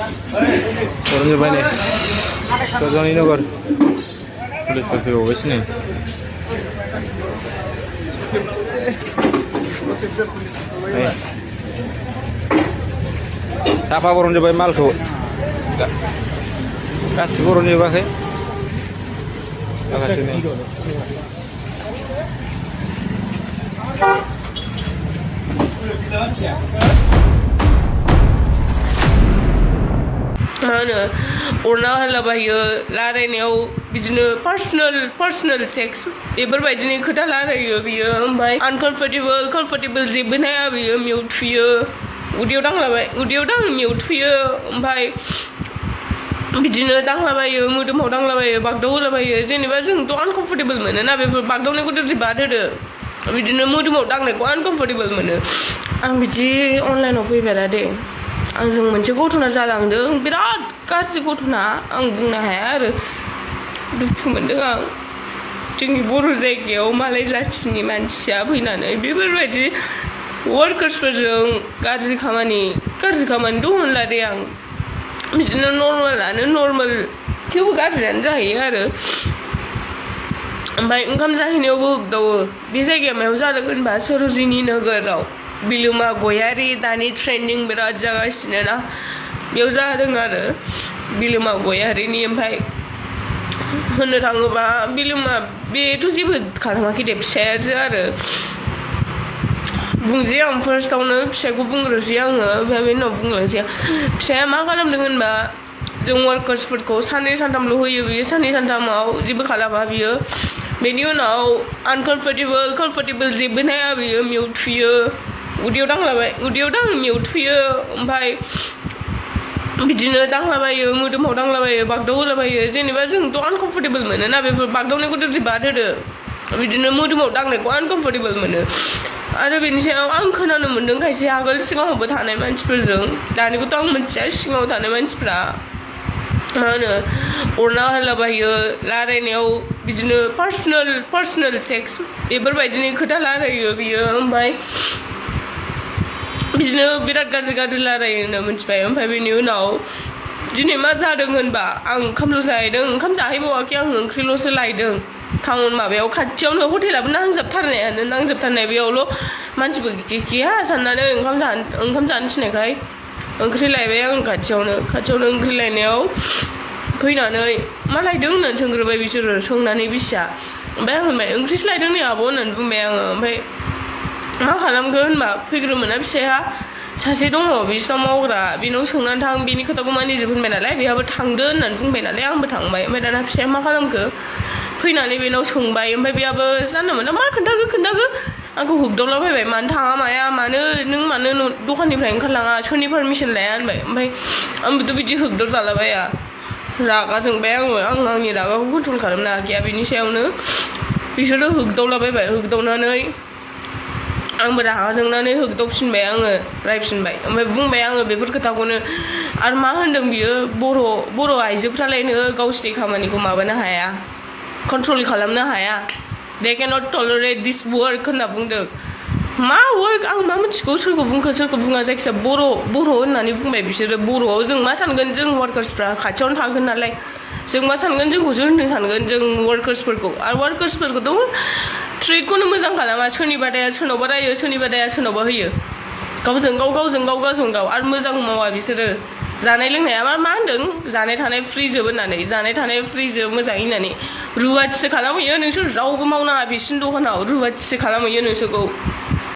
Sarojni nih. Sarojni Nagar. Tulis pakai OS nih. Siapa orang coba mal tuh? Kasih orang coba ke? Kasih nih. Mana orang hal apa ya lari ni au bijunya personal sex. Beberapa kita lari ya biar by comfortable zibnya biar mute via. Udah orang mute via by bijunya orang lah ya muda orang lah ya bagdau lah ya jadi macam tu uncomfortable mana na beberapa bagdau ni kudu ribat ada. Bijunya muda orang ni ku uncomfortable mana. Ang biji online aku berada. आंजों मोनसे गथना जालांदों बिराद गाज्रि गथना आं बुंनो हाया आरो दुखु मोनदों आं जोंनि बर' जायगायाव मालाय जाथिनि मानसिया फैनानै बेफोरबायदि वर्कार्सफोरजों गाज्रि खामानि दं होनला दे आं बिदिनो नर्मालानो नर्माल थेवबो गाज्रियानो जाहैयो आरो ओमफ्राय ओंखाम जाहैनायावबो होगदावो बे जायगाया मायाव जादों होनबा सर'जिनी नोगोराव बिलुमा गयारि दानि ट्रेन्डिं बिराद जागासिनो ना बेयाव जादों आरो बिलुमा गयारिनि ओमफ्राय होननो थाङोबा बिलुमा बेथ' जेबो खालामाखै दे फिसायासो आरो बुंसै आं फार्स्टआवनो फिसाखौ बुंग्रोसै आङो ओमफ्राय बेनि उनाव बुंलांसै फिसाया मा खालामदों होनबा जों वार्कार्सफोरखौ साननै सानथामल' होयो बियो साननै सानथामाव जेबो खालामा बियो बेनि उनाव कम्फर्टेबल जेबो नाया बियो मिउट फैयो उदैयाव दां मिउट फैयो ओमफ्राय बिदिनो दांलाबायो मोदोमाव दांलाबायो बागदाव होलाबायो जेनेबा जोंथ' आनकम्फर्टेबल मोनो ना बेफोर बागदावनायखौथ' रिबाद होदो बिदिनो मोदोमाव दांनायखौ आनकम्फर्टेबल मोनो आरो बेनि सायाव आं खोनानो मोन्दों खायसे आगोल सिगाङावबो थानाय मानसिफोरजों दानिखौथ' आं मिथिया सिगाङाव थानाय मानसिफ्रा मा होनो अरना होलाबायो रायलायनायाव बिदिनो पार्सनेल सेक्स बेफोरबायदिनि खोथा रायलायो बियो ओमफ्राय बिदिनो बिराद गाज्रि रायलायोनो मिथिबाय ओमफ्राय बेनि उनाव दिनै मा जादों होनबा आं ओंखामल' जाहैदों ओंखाम जाहैबावाखै आं ओंख्रिल'सो लायदों टाउन माबायाव खाथियावनो हटेलाबो नांजोबथारनाय बेयावल' मानसिबो गैया साननानै ओंखाम जानो थिननायखाय ओंख्रि लायबाय आं खाथियावनो ओंख्रि लायनायाव फैनानै मा लायदों होननानै सोंग्रोबाय बिसोरो सोंनानै बिसिया ओमफ्राय आं होनबाय ओंख्रिसो लायदों नै आब' होननानै बुंबाय आङो ओमफ्राय मा खालामखो होनबा फैग्रोमोना फिसाया सासे दङ बिसिनाव मावग्रा बेनाव सोंनानै थां बेनि खोथाखौ मानिजोब होनबाय नालाय बेहाबो थांदो होननानै बुंबाय नालाय आंबो थांबाय ओमफ्राय दाना फिसाया मा खालामखो फैनानै बेनाव सोंबाय ओमफ्राय बेयाबो जानला मोनला मा खोन्थाखो आंखौ होगदावलाबायबाय मानो थाङा माया नों मानो दखाननिफ्राय ओंखारलाङा सोरनि पारमिसन लाया होनबाय ओमफ्राय आंबोथ' बिदि होगदाव जालाबाया रागा जोंबाय आं आंनि रागाखौ कन्ट्रल खालामनो हाखाया बेनि सायावनो बिसोरो होगदावलाबायबाय होगदावनानै आंबो रागा जोंनानै होगदावफिनबाय आङो रायफिनबाय ओमफ्राय बुंबाय आङो बेफोर खोथाखौनो आरो मा होनदों बियो बर' आइजोफ्रालायनो गावसिनि खामानिखौ माबानो हाया कन्ट्रल खालामनो हाया they cannot tolerate this work होनना बुंदों मा वर्क आं मा मिथिगौ सोरखौ बुङा जायखिजाया बर' होननानै बुंबाय बिसोरो बर'आव जों मा सानगोन जों वार्कार्सफ्रा खाथियावनो थागोन नालाय जों मा सानगोन जोंखौसो होननो सानगोन जों वार्कार्सफोरखौ आरो वार्कार्सफोरखौथ' ट्रिटखौनो मोजां खालामा सोरनिबा दाया सोरनावबा रायो सोरनिबा दाया सोरनावबा होयो गावजों गाव आरो मोजां मावा बिसोरो जानाय लोंनाया मा होनदों जानाय थानाय फ्रि जोब होननानै जानाय थानाय फ्रि जोब मोजाङै होननानै रुवाथिसो खालामहैयो नोंसोर रावबो मावनाङा बिसिनि दखानाव रुवाथिसो खालामहैयो नोंसोरखौ